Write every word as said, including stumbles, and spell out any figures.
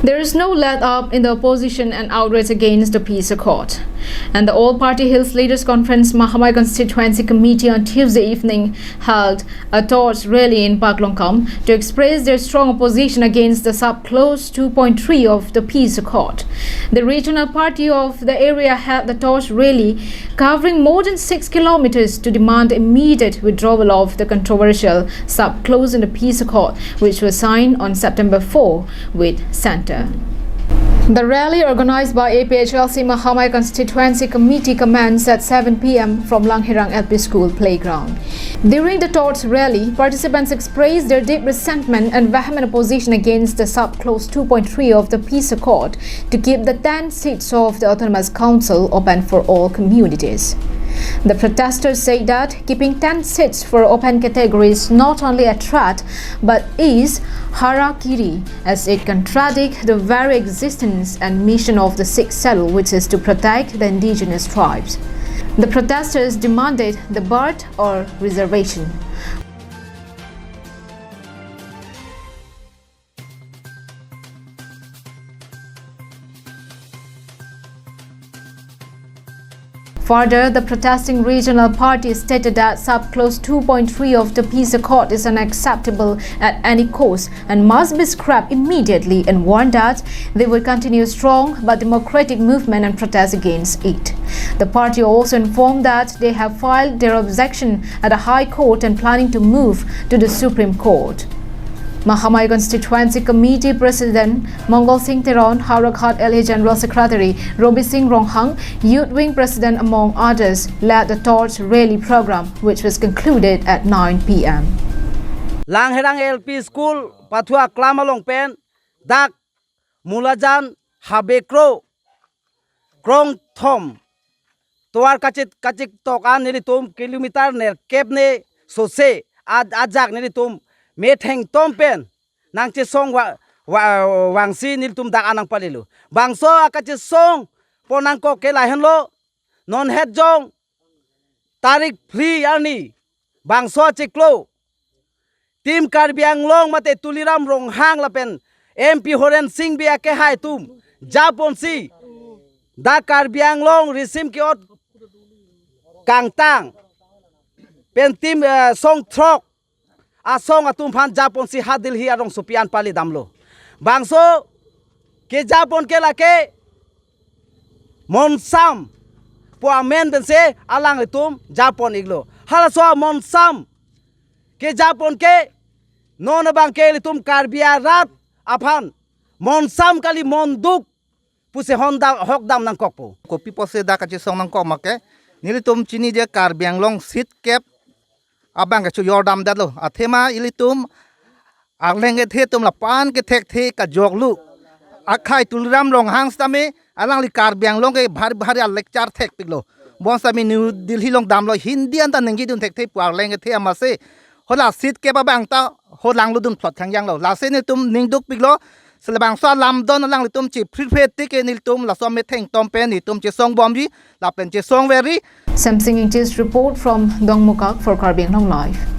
There is no let up in the opposition and outrage against the peace accord. And the All Party Hills Leaders Conference Mahamai Constituency Committee on Tuesday evening held a torch rally in Paklongkam to express their strong opposition against the sub-clause two point three of the peace accord. The regional party of the area held the torch rally covering more than six kilometers to demand immediate withdrawal of the controversial sub-clause in the peace accord, which was signed on September four with Centre. The rally, organized by A P H L C Mahamai Constituency Committee, commenced at seven p m from Langherang L P School playground. During the torch rally, participants expressed their deep resentment and vehement opposition against the sub-clause two point three of the peace accord to keep the ten seats of the Autonomous Council open for all communities. The protesters said that keeping ten seats for open category is not only a threat but is harakiri, as it contradicts the very existence and mission of the Sixth Schedule, which is to protect the indigenous tribes. The protesters demanded the birth or reservation. Further, the protesting regional party stated that sub-clause two point three of the peace accord is unacceptable at any cost and must be scrapped immediately, and warned that they will continue strong but democratic movement and protest against it. The party also informed that they have filed their objection at the High Court and planning to move to the Supreme Court. Mahamai Constituency Committee President Mongol Singh Teron, Howraghat L A General Secretary Robi Singh Ronghang, Youth Wing President, among others, led the torch rally program, which was concluded at nine p m. Langherang L P School pathua klam along pen dak Mulajan Habe Kro krongthom tovar kachit kachit tok an nelitum kilometer nerkep ne sose ad-, ajak nelitum metheng tom pen nangchesong wa-, wa-, vangsi nelitum dak an nangpalelo. Bangso akachesong pon nangkok ke lahenlo, non het jong tarik phli arni bangso achiklo Team Karbi Anglong mate Tuliram Ronghang lapen M P Horen Singh Bey akehai atum japonsi dak Karbi Anglong risim ke-ot kangtang pen team, eh, song throk asong atum aphan japonsi ha Delhi arongsopi an pali damlo. Bangso kejapon ke lake Monsam pu amen pensi alanglitum japon iklo. Halaso Monsam kejapon ke non abang ke ilitum Karbi arat aphan Monsam kali, monduk pusi hon da-, hok dam nangkokpo. Kopi pusi dak kachesong nangkok ma ke, nelitum chiniji Karbi Anglong seat kep abang ke chojor damdetlo. Athema ilitum arleng kethe atum lapu-an kethekthe kajoklo. Akhai Tuliram Ronghang sitame alangli Karbi Anglong ke bhari bhari a-lecture thekpiklo. Bonsitame New Delhi along damlo, Hindi anta ningjedun thekthe pu arleng kethe amatsi hala seat kep abang ta holanglo dunphlot thangjanglo. Lasi nelitum ningdukpiklo. Selebangso alamdon alanglitum chephriphe tik ke nelitum laso ametheng tom pen nelitum chesongbomji lapen chesongverji. Samsing Ingti's report from Dongmukak for Karbi Anglong Live.